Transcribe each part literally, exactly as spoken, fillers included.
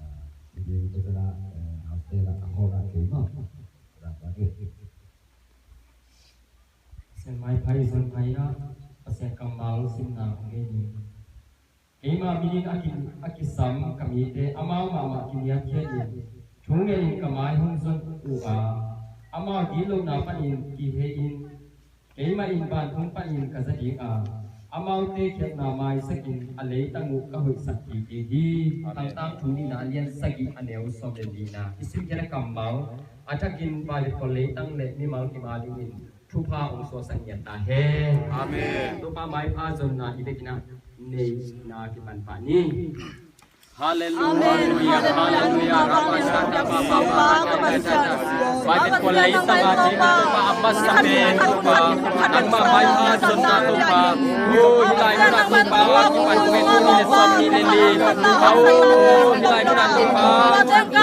Ah, ini kita nak, eh, hostel nak, kau nak ke mana? Nak bagi. Sen mai pai sen mai na, Pasian kammal simna hong gen ni. Keima minin a ki, a kisam ka mite amau mahmah kiniamkhiat in, thu ngenin ka mai hong zon uh a, amau gitlohna panin kihei in, keima in vantung panin ka za ding a, amaute khiatna maisakin a leitang uh ka hoihsak ding ding hi. Amen. Tangtang thu nihna lian sagih a neu sawm le nihna i simkhiat a kammal a thakin Baibal leitang le mimal kim a dingin thupha hong suaksak ngiat ta hen. Amen. Topa maipha zonna i bek in a neihna kipan pah ni. Hallelujah, hallelujah, hallelujah. Baibal leitang a dingin Topa a masa pen Topa, nangmah maipha zonna Topa. Oh, hih lai munah Topa, kipan pen ni le sawm ni le li. Oh, hih lai munah Topa.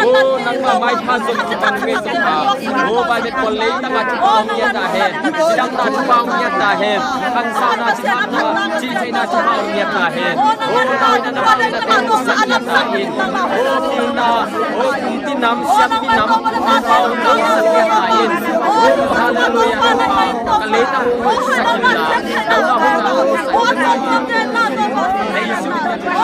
Oh, nangmah maipha zon kipan pen Topa. Oh, Baibal leitang a thupha hong ngiat ta hen. Damna thupha hong ngiat ta hen. Khansana thupha, cihtheihna thupha hong ngiat ta hen. Oh, tawina na hong ngiat ta hen. Oh, pilna, oh, kumpi nam, siampi nam, thupha hong ngiat ta hen. Oh, hallelujah, Topa. Ka leitang hong hoihsak in la. Topa hong hoihsak in la.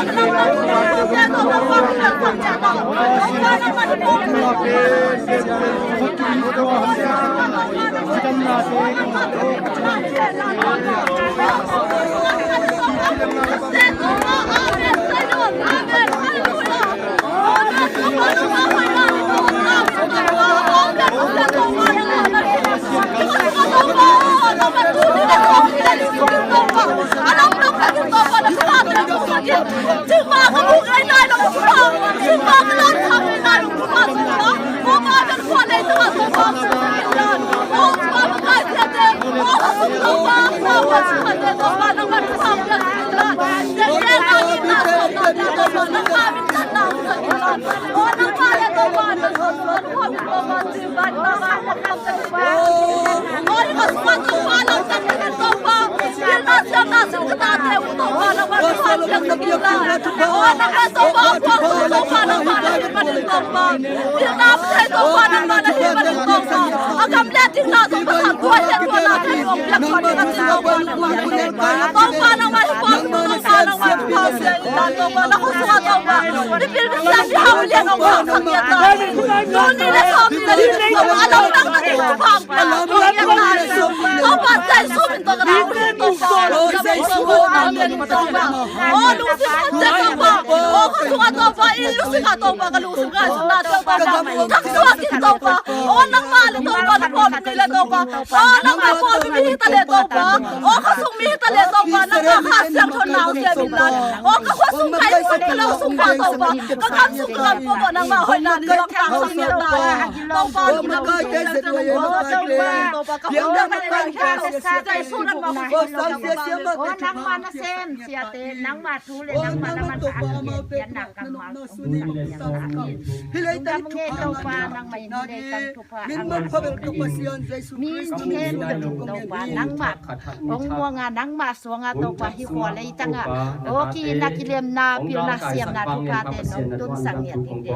Nangmah thu le nangmah laman ka a kipian pian na kammal. Hih leitang thupha, Topa, nangmah in hih leitang thupha a ngah sawm ding in, Topa, nangmah hong muang a, nangmah suang a, Topa, hih khua leitang ah aw ki-itna, kilemna, pilna, siamna thuphate nong tunsak ngiat ding hi.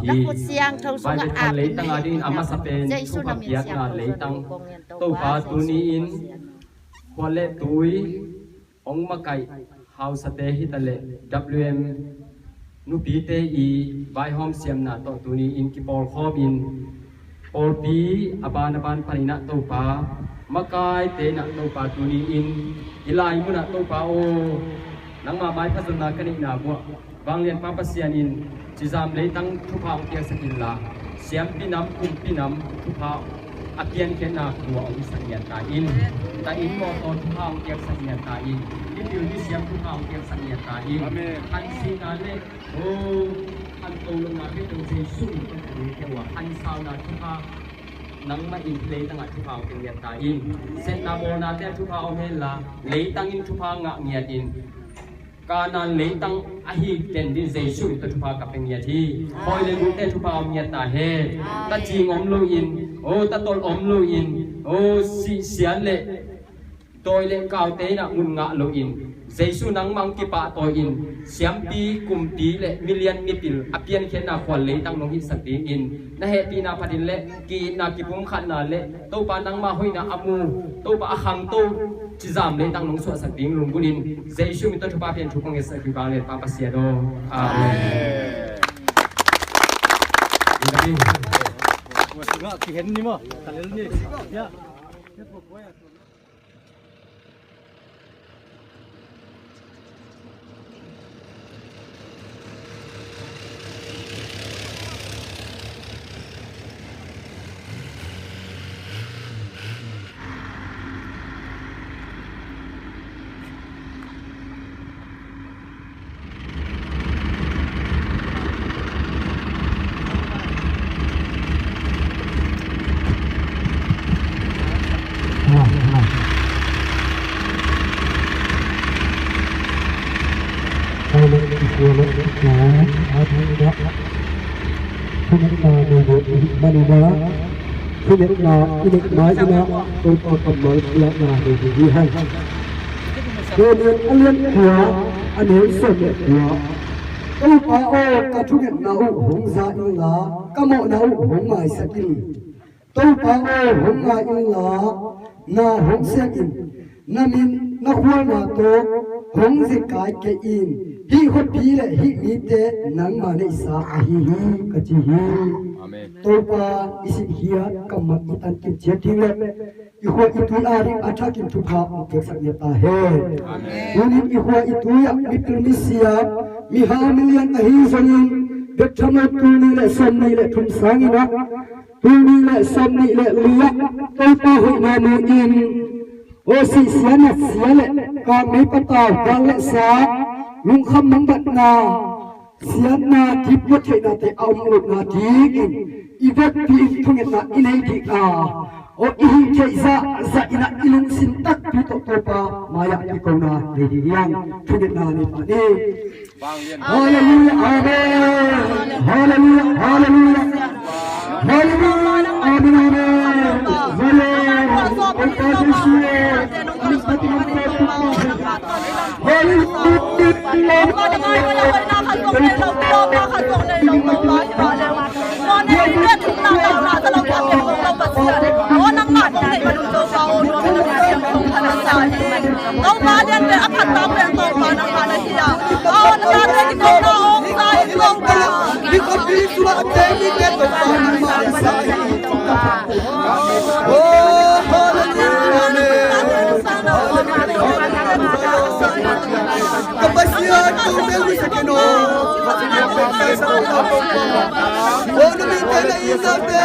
Na khut siangtho sungah ap in na hih ding hi. Jesu na min siangtho sungah kong ngen, Topa, Topa, tuni in khua le tui hong makaih hausate hi ta leh W M nupite i vaihawm siamna tawh tuni in kipawlkhawm in, pawlpi a ban a ban panin ah, Topa, makaite in ah, Topa, tuni in i lai mun ah, Topa aw, nangmah maipha zonna ka neihna buah Vanglianpa Pasian in cizam leitang thupha hong piaksak inla, siampi nam, kumpi nam thupha A piankhiatna khua hong sak ngiat ta in. Ta inn mawtaw thupha hong piaksak ngiat ta in. Mipil misiam thupha hong piaksak ngiat ta in. Amen. Hanciamna le, oh, hanto lohna khempeuh Jesu min tawh ka ding kei uh a, hansauna thupha nangmah in leitangah thupha hong pia ngiat ta in. Sepna bawlnate ah thupha om henla, leitang in thupha ngah ngiat in. Kanaan leitang ahi ken ding Jesu min tawh thupha ka pia ngiat hi. Hawi le gulte thupha om ngiat ta hen. Ta cing om loin, oh, ta tolh om loin, oh, sihsian le dawi le kaute in ah mun ngah loin, Jesu nangmah hong kipahtawi in, siampi, kumpi le milian mipil a piankhiatna khua leitang nong hitsak dingin, na hehpihna phatin le ki-itna kipumkhatna le Topa nangmah hoihna a mu, Topa a khangto cizam leitang nong suahsak ding lungbunin Jesu min tawh thupha pian thu kong ngetsak hi vang le Pa Pasian aw. Amen. Amen. Thungetna nei lo i hih manin ah, thungetna i neih ma-in ah Topa kammal piakna nei ding hi hang. Daniel a lian kua, a neu sawm le kua. Topa aw, ka thungetna uh hong za inla, ka mawhna uh hong maisak in. Topa aw, hong ngai inla, na hong sem in. Na min na khualna tawh hong zekai kei in. Hih khuapi le hih mite nangma neihsa ahi hi, ka ci hi. Amen. Topa i sihkhiat kammal i tankim ciat ding le i khua i tui a ding a thakin thupha hong piaksak ngiat ta hen. Amen. Tunin i khua i tui ah mipil misiam, mihau milian ahi zongin, bek thamlo tul nih le sawmnih le thum sangin ah, tul nih le sawmnih le li ah Topa hoihna mu in, aw, sihsia natsia le kamei patau, gal le sa, lungkham mangbatna, siatna, kipua theihnate a om lohna dingin i vekpi in thungetna i nei ding a, aw, i hih theih zahzah in ah i lungsim takpi tawh Topa mai-ah kikona nei ding hi hang. Thungetna nei pah ni. Halleluiah, amen. Halleluiah, halleluiah. Halleluiah, amen, amen. Halleluiah. Halleluiah. Topa lian pen a phat tak pen Topa nangmah na hi a. Aw, na tate kikopna hong za in Topa. Oh, hallelujah. Ka Pasian, kong bel mi sa keno. Oh, na mi te na i sa te.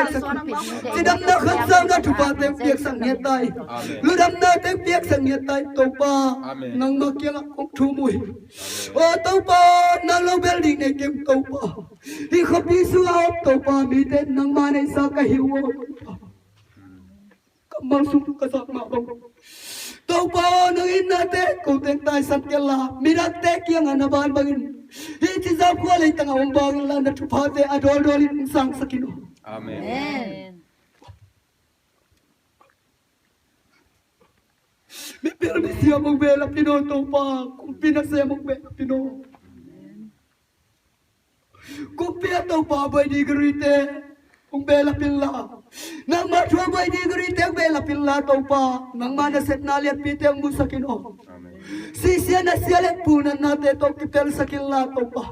piaksak in. Cidamna khansauna thuphate piaksak ngiat ta in. Lungdamnate piaksak ngiat ta in Topa. Nangmah kiangah kong thum uh hi. O Topa, nang lo bel ding nei kei Topa. Hih khuapi sungah om Topa, mite nangmah neihsa ka hi uh aw Topa. Kammal sung ka zak mah bang Topa aw, nang in nate kote taisan kei la, midangte kiangah na ban bangin hih Cizawm khua leitangah om bangin la, na thuphate a dawldawlin hong sangsak in aw. Amen. Mipil misiam hong behlap in aw Topa, kumpi nasem hong behlap in aw. Kumpi a Topa buai digirite hong behlap in la, nangmah thu a buai digirite hong behlap in la Topa, nangmah nasepna lianpite hong musak in aw. Sisia nasia le pulnatnate tawh kipelsak in la Topa.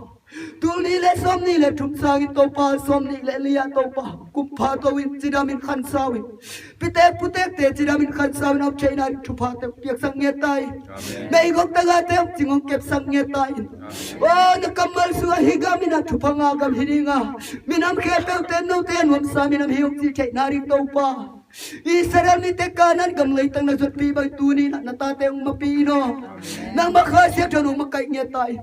Tul nih le sawm nih le thum sangin Topa, sawm nih le li ah Topa, kumpha to in, cidamin khansau in. Pitek putekte cidamin khansau in, a om theihna ding thuphate piaksak ngiat ta in. Na igok tagahte hong cing hong kepsak ngiat ta in. O, na kammal sungah hih gam in a thupha ngah gam hi ding a, minam khempeuhte note a nuamsa minam hi hong cih theihna ding Topa. Israel mite Kanaan gam leitang na zuatpih bang tuni in ah na tate hong mapih in aw. Nangmah khasiat hong makaih ngiat ta in.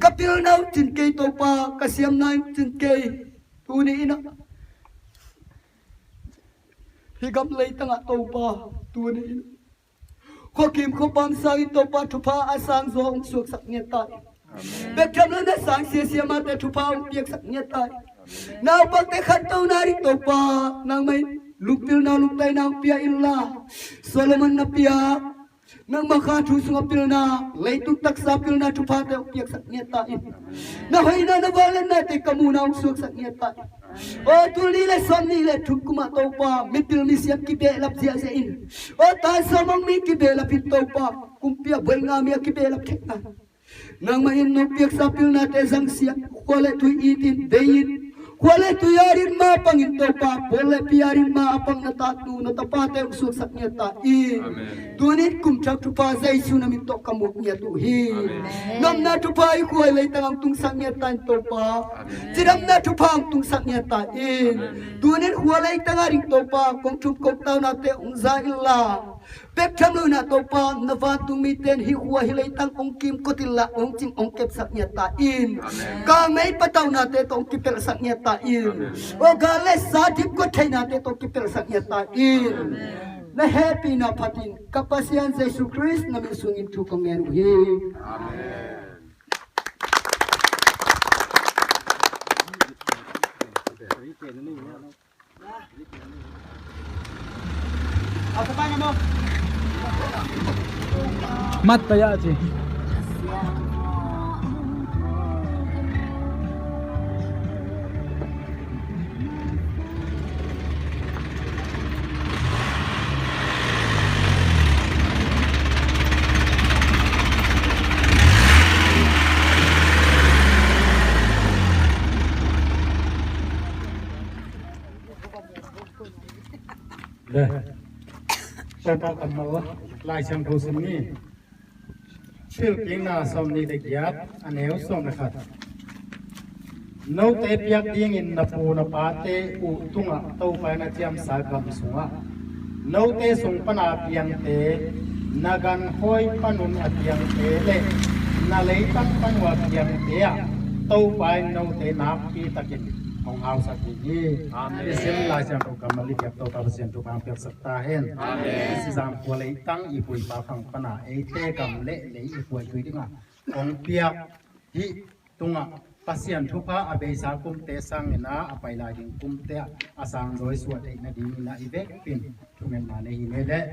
Ka pilna hong cin kei Topa, ka siamna hong cin kei. Tuni in ah hih gam leitangah Topa, tuni in ah khuakim khuapam sangin Topa thupha a sangzaw hong suaksak ngiat ta in. Bek tham lo na sang siasia mahte thupha hong piaksak ngiat ta in. Naupangte khantona ding Topa, nangmah in lungpilna lungtaina hong pia in la, Solomon na piak nangmah kha thu sungah pilna, leitung taksa pilna thuphate hong piaksak ngiat ta in. Na hoihna na vangliatnate ka muhna hong suaksak ngiat ta in. O, tul nih le sawm nih le thum kumah Topa, mipil misiam kibehlap ziahziah in. O, tan sawm hong mi kibehlap in Topa, kumpi a buai ngah mi a kibehlap theihna, nangmah in nong piaksa pilnate zangsiah, khua le tui itin bei in, khua le tui adin ma pangin Topa, pawl le pi adin ma a pang na tanu na tapate hong suaksak ngiat ta in. Tuni in kum thak thupha Jesu na min tawh ka muak ngiat uh hi. Nopna thupha i khua i leitang hong tungsak ngiat ta in Topa. Cidamna thupha hong tungsak ngiat ta in. Tuni in khua leitang ading Topa, kong thum kong taunate hong za in la, bek tham lo in ah Topa, na vantung mite in hih khua hih leitang hong kimkot in la, hong cing hong kepsak ngiat ta in. Kangmei pataunate tawh hong kipelhsak ngiat ta in. O, gal le sa dipkot theihnate tawh kipelhsak ngiat ta in. Na hehpihna phatin ka Pasian Jesu Khrist na min sungin thu kong ngen uh hi. Amen. Mat paya ci. Le. Papa kammal Lai Siangtho sim ni. Pilkikna sawm nih le giat, a neu sawm le khat. Note piak dingin na pu na pate uh tungah Topa in a ciamsa gam sungah note sung pana piangte, na ganhawi panun a piangte le na leitang pan uh a piangte ah Topa in note nakpi takin hong hausak ding hi. Amen. I sim Lai Siangtho kammal i piak Topa Pasian thupha hong piaksak ta hen. Amen. I Cizawm khua leitang i pu i pa khang pana eite gam le lei i buaitui dingah hong piak hih tungah Pasian thupha a beisa kumte sangin ah a pai lai ding kumte ah a sangzawi suah theih nadingin ah i vekpin thungetna nei hi ni leh.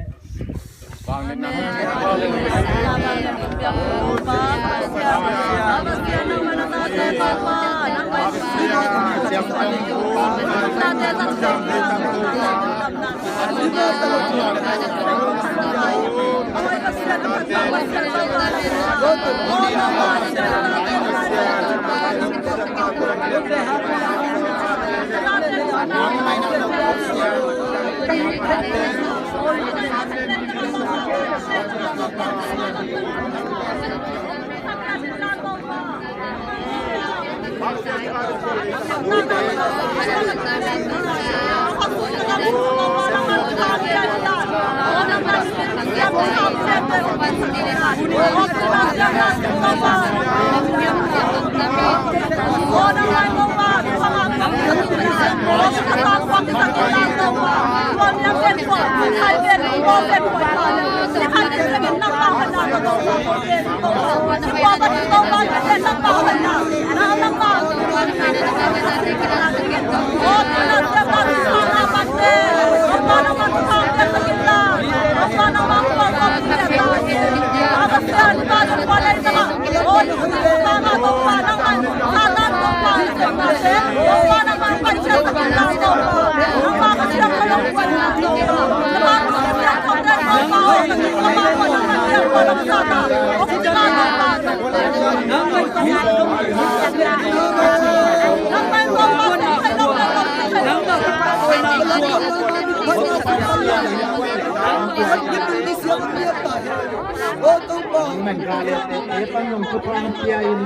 Nangman gah le tete pan zong thupha hong pia in,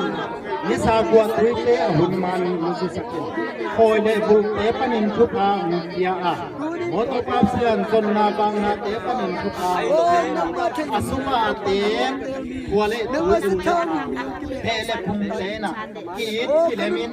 nisa kua tuite a hun man in hong sisak in, khawi le bulte panin thupha hong pia a, mawtaw pap sian zonna baknate panin thupha hong pia a, a sungate khua le tu in heh le phungte in a ki-it kilem in,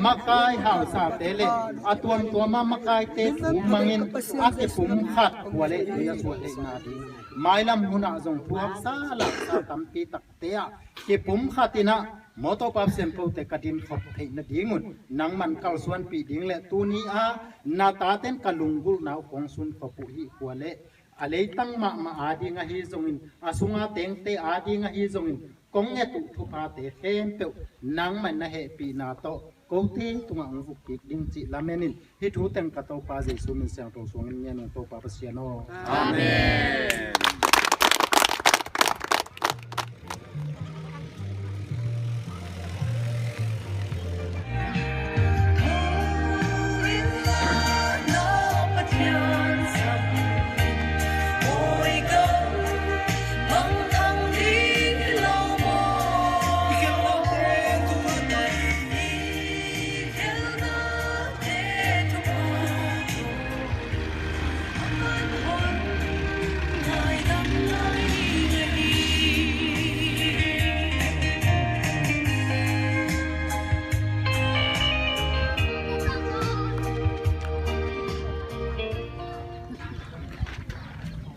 makai hausate le a tuamtuama makaite thu mangin a kipum khat khua le tui a suah theihna ding, mailam hunah zong thu haksa laksa tampi takte ah kipum khat in a, mawtaw pap sianpote ka din khop theih nadingun nangman kalsuanpih ding le tuni a na taten ka lunggulhna uh kong sunkhop uh hih khua le a leitang mahmah ading ahi zongin, a sunga tengte ading ahi zongin, kong nget uh thuphate khempeuh nangmah na hehpihna tawh kote tungah hong vuk kik ding cih lamen in, hih thu teng ka Topa Jesu min siangtho suangin ngen ung, Topa Pasian aw. Amen.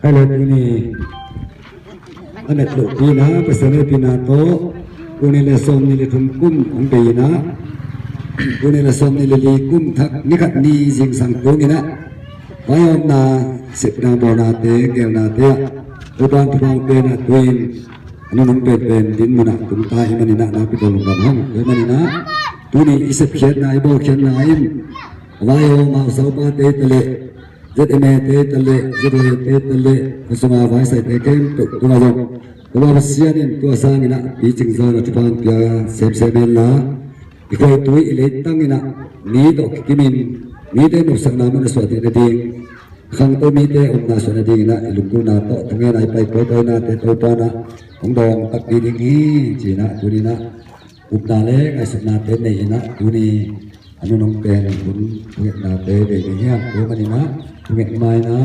Hello, tuni a met lohpihna, Pasian hehpihna tawh, tul nih le sawmnih le thum kum hong bei in a, tul nih le sawmnih le li kum thak ni khat ni zingsang tung in a, vaihawmna, sepna bawlnate, geelnate ah, Topa'n thupha hong pia in a, tu-in a nunung penpen dinmun ah tung ta ahih manin a, nakpi takin lungdam hang. Tua ahih manin a, tuni i sepkhiatna, i bawlkhiatna in, vaihawm a, hausapate ta leh, Z M A te ta leh, Z Y A te ta leh, khuasunga vaisaite khempeuh tungah zong, Topa Pasian in tua sangin a picing zong a thupha hong pia semsem hen la, i khuaitui i leitang in a mi tawh kikimin, mite nopsakna mun a suah theih nading, khangto mite omna suah nadingin a i lunggulhna tawh thungen a i pai khuaipaihnate Topa'n a hong dawng takpi ding hi ci-in a, tuni in a upna le ngaihsutnate nei in a, tuni a nunung pen hun thungetnate bei ding hi hang. Tua ahih manin a thunget ma-in a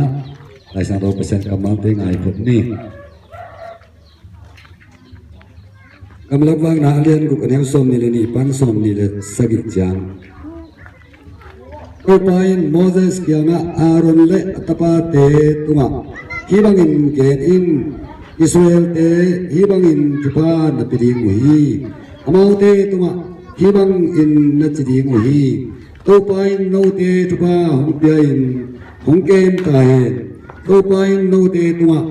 Laisiangtho Pasian kammalte ngai phot ni. Gamlak Vakna a lian guk, a neu sawmnih le nih pan sawmnih le sagih ciang. Topa in Moses kiangah, Aaron le a tapate tungah hih bangin gen in, Israelte hih bangin thupha na pia ding uh hi. Amaute tungah hih bangin na ci ding uh hi. Topa in note thupha hong pia-in hong kem ta hen. Topa in note tungah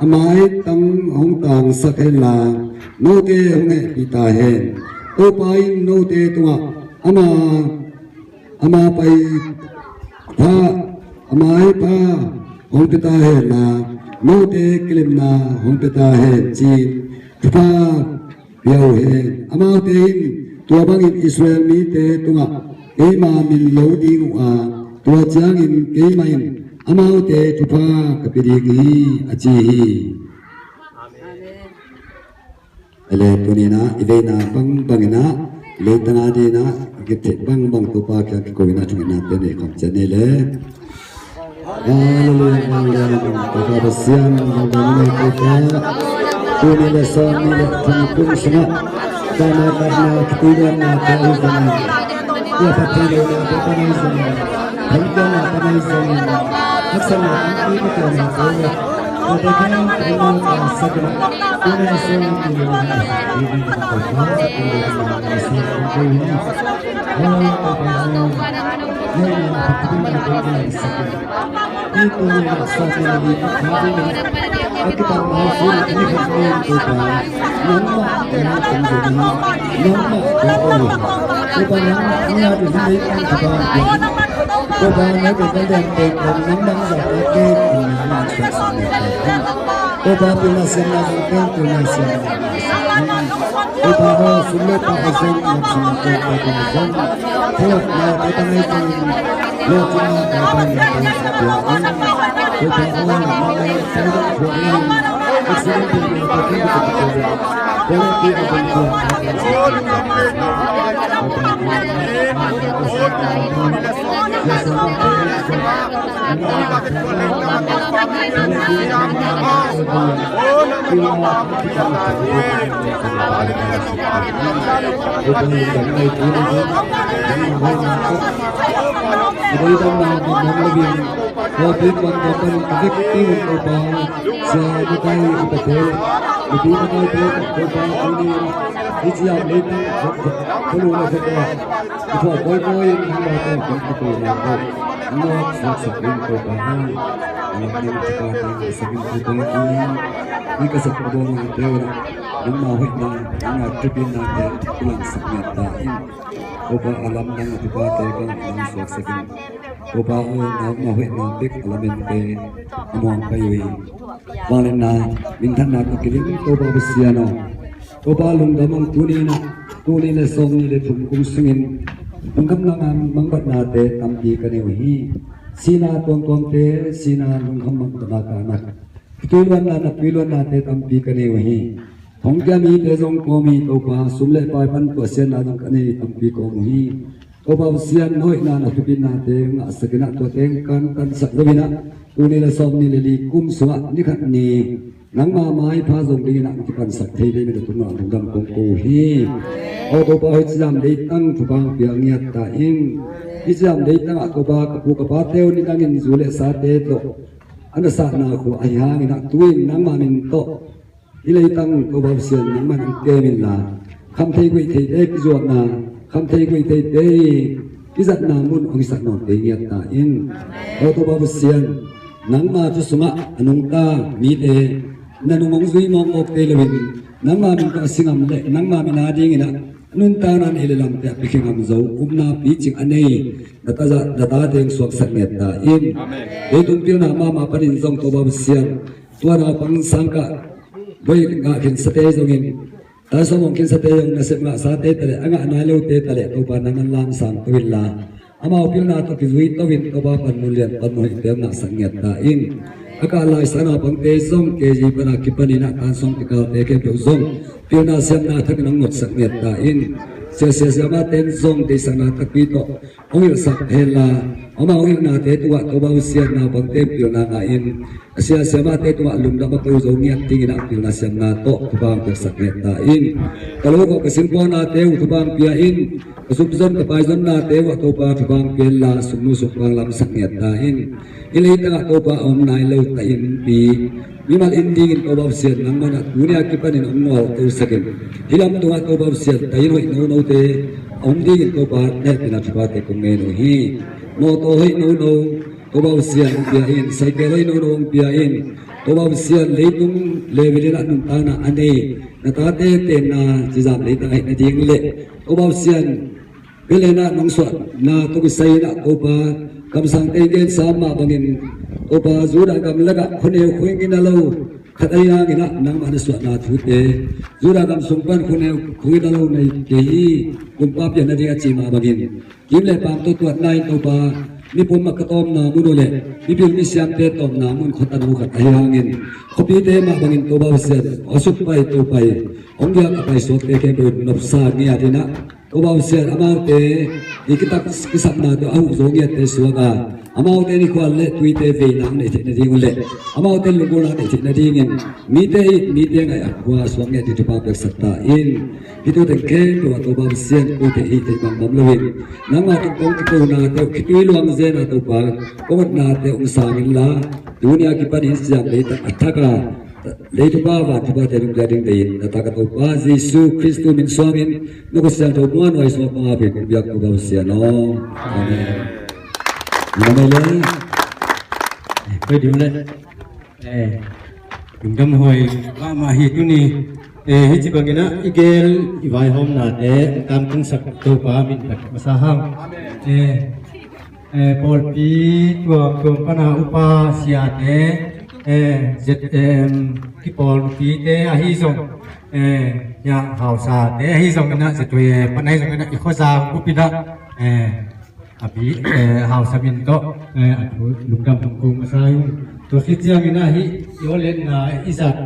a maitang hong tangsak hen la, note hong hehpih ta hen. Topa in note tungah ama, ama pai pha, a maipha hong pia ta hen la, note kilemna hong pia ta hen ci-in thupha pia uh hen. Amaute in tua bangin Israel mite tungah keima min lo ding uh a, tua ciangin keimah in amaute thupha ka pia ding hi, a ci hi. Ele tuni in ah i veina bangbang in ah leitang a ding in ah a kithei bangbang Topa kiang kiko in ah thungetnate nei khawm ciat ni le. Halleluiah, halleluiah, Topa Pasian, halleluiah, Topa. Tuni le sawm ni le thum kum sungah tana tana kituiluanna te ahi zongin, tua Pathian leina te pan ahi zongin, thanpiakna pan ahi zongin, haksatna tangpi kituanna te ahi zongin, tua te khempeuh in nong paisak in, tuni le sawm ni le thum kum sungah Hih ka sak ka bawlnate uh nangma hoihna, nangma thupinnate kilangsak ngiat ta in. Topa a lamdang a thupate ka nang suaksak in. Topa aw, nangma hoihna bek a lamente a muang pai uh hi. Vangliatna, minthanna tawh kidim Topa Pasian aw. Topa lungdam hong tuni in ah, tuni le sawm ni le thum kum sungin lungkham nang a mangbatnate tampi ka nei uh hi. Sihna tuamtuamte, sihna lungkham mangbatna ka nak. Tuiluanna, na tuiluannate tampi ka nei uh hi. Hong kia mite zong kawm hi Topa, sum le pai pan tuahsiatna zong ka nei tampi kawm uh hi. Topa Pasian, na hoihna, na thupinnate ngahsak in ah, tuate kantansak lo in ah, tuni le sawm ni le li kum sungah ni khat ni nangma maipha zong ding in ah kipansak thei ding in ah tungah lungdam kong ko uh hi. Aw Topa, hih ciam leitang thupha hong pia ngiat ta in. Hih ciam leitang ah Topa, ka pu ka pate uh nidangin zu le sate tawh a nasahna khua ahi hangin ah tu-in nangma min tawh hih leitang Topa Pasian nangman hong kem inla, khamthei guihtheite kizuakna, khamthei guihtheite i kizatna mun hong hisak nawn kei ngiat ta in. Aw Topa Pasian, nangma thu sungah a nungta mite na nung hong zui mawkmawk kei loin, nangma min tawh a si ngam le nangma min a dingin ah nuntakna nei le lamte a pia khe ngam zo upna picing a nei na ta, na tate hong suaksak ngiat ta in. Leitung pilna mahmah panin zong Topa Pasian, tua naupang sangkah voi ngah khinsate zongin, ta sawm hong khinsate zong nasep ngahsate taleh a ngah nai lote taleh Topa nang an lamsang to inla, amau pilna tawh kizui to in Topa panmun lian panmun hoihte hong ngahsak ngiat ta in. A kah laisang naupangte zong K G pana kipanin ah tan sawm kikalte khempeuh zong pilna siamna thakin hong notsak ngiat ta in. Sia, sia, siamahte in zong deihsakna takpi tawh hong hilhsak henla, amau hong hilhnate tungah Topa Pasian naupangte in pilna ngah in, a sia siamahte tungah lungdam a ko zo ngiat dingin ah pilna siamna tawh thupha hong piaksak ngiat ta in. Ka lo kawh ka simpuangnate uh thupha hong pia in, ka supzon ka paizonnate uh ah Topa thupha hong pia inla, sumnu sumpa hong lamsak ngiat ta in. Hih leitangah Topa a om nai lo ta in pi, mimal in dingin Topa Pasian nangman ah tuni a kipanin hong ngualtosak in. Hih lam tungah Topa Pasian ta in hoih nonote a om dingin Topa na hehpihna thuphate kong ngen uh hi. Mawtaw hoih nono Topa Pasian hong pia in, cycle hoih nono hong pia in. Topa Pasian leitung level in ah nuntakna a nei na tate tenna cizam leitang ahih nading le Topa Pasian Bethlehem ah nong suahna tawh kisai in ah Topa, kamsangte in gensa mah bangin Topa, Judah gam lakah khuaneu khuangi na lo khat ahi hangin ah nangmah na suahna thute, Judah gam sung pan khuaneu khuangi na lo na hi kei hi, kumpa pian nading a ci mah bangin kim le paam tawh tuatna in Topa, mipum a ka tawmna mun uh le mipil misiamte tawmna mun khuata nu khat ahi hangin, khuapite mah bangin Topa Pasian, a sut pai to pai, hong giak a paisuakte khempeuh nopsa ngiat in ah, Topa Pasian, amaute i kitak kisapnate a huh zo ngiatte suak a, amaute nikhua le tuite veinak neih theih nading uh le amaute lunggulhna neih theih nadingin mite it, mite ngaih a khua suak ngiat ding thupha piaksak ta in. Hih thu teng khempeuh ah Topa Pasian, kote hih theih bangbang loin nangmah tungtawng kitonate uh khitui luang zen a Topa, kong hotnate hong sang inla, tuni a kipanin siam leitak a thak a, lei thupha van thuphate lungkia ding deihin na tangka Topa Jesu Khristu min suangin na khut siangtho muanhuai suak ma pin kong biak Topa Pasian aw. Amen. Amen le. Koi ding le. Eh, lungdam huai mahmah hi tuni. Eh, hih ci bangin ah i gel i vaihawmnate hong tangtungsak Topa min phat masa hang. Eh, eh, pawlpi tuamtuam pana upa siate, eh, Z M kipawl nupite ahi zong, eh, ya hausate ahi zong ina, Z Y A pana ahi zong ina, i khuazang upina, eh, a bi, eh, hausa min tawh, eh, a thu lungdam hong ko masa hi. Tua khit ciangin ah hih i awletna i zat,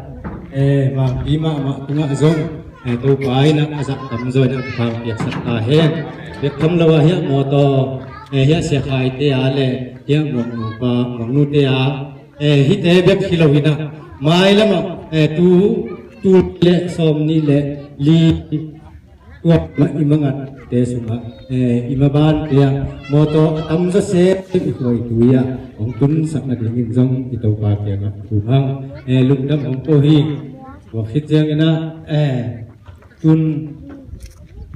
eh, mangpi mahmah tungah zong, eh, Topa in ah a zat tamzaw in ah thupha piaksak ta hen. Bek tham lo ah hiah mawtaw, eh, hiah siakhaite a le hiah muaknupa muaknute a, eh, hihte bek hi lo in ah mailam ah, eh, tu, tul le sawmnih le li tua mah i mangatte sungah, eh, i mabante ah mawtaw a tamzaw sem i khua i tui ah hong tunsak nadingin zong i Topa kiangah thum hang, eh, lungdam hong ko hi. Tua khit ciangin ah, eh, tun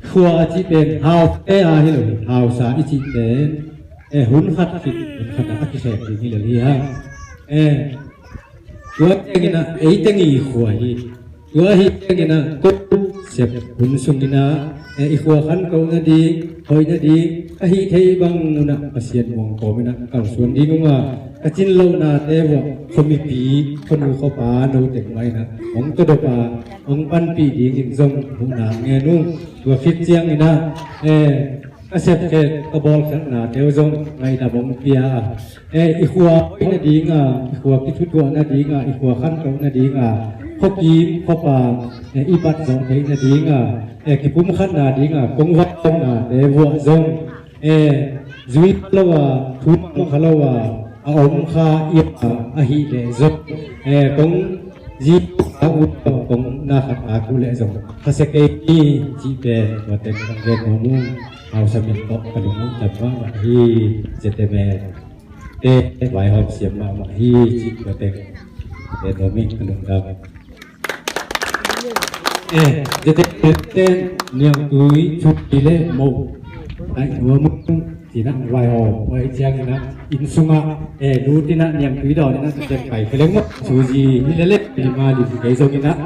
khua a cih pen hausa a hi lo hi, hausa i cih pen, eh, hun khat khit hun khat ah a kikhek ding hi lo hi hang. Eh, tua ciangin ah ei teng i khua hi. Tua ahi ciangin ah ko sep hun sungin ah, eh, i khua khantoh nading, hoih nading, ka hih theih bang un ah Pasian muang kawmin ah kalsuan ding ung a, ka cin lohnate vuah khuamipi, khuanu khuapa no teng mah in ah hong todop a, hong panpih dingin zong muhna ngen ung. Tua khit ciangin ah, eh, ka sepkhiat ka bawlkhiatnate uh zong ngaihdam hong pia a, eh, i khua hoih nading a, i khua kithutuah nading a, i khua khantoh nading a, khuakim khuapa, eh, i pat zawh theih nading a, eh, kipumkhatna ding a kong vaihawmnate vuah zong, eh, zui kha lo a, thu mawh kha lo a, a om kha i a, ahih leh zong, eh, kong zi kha uh tawh kong na khat a uh leh zong khasia kei hi cih pen tua teng kong gen nuam ung. Hausa min tawh ka lung uh tam mahmah hi. Zetemen te vaihawm siam mahmah hi cih tua teng gen nuam ing, ka lungdam. Eh, zetemen te niangtui, thupi le moh ai nuam ung. Tina vaihawm huai ciangin ah inn sungah, eh, lut in ah niangtui dawn in ah tek pai kha leng maw. Suzi hi le lek lima lim kei zongin ah.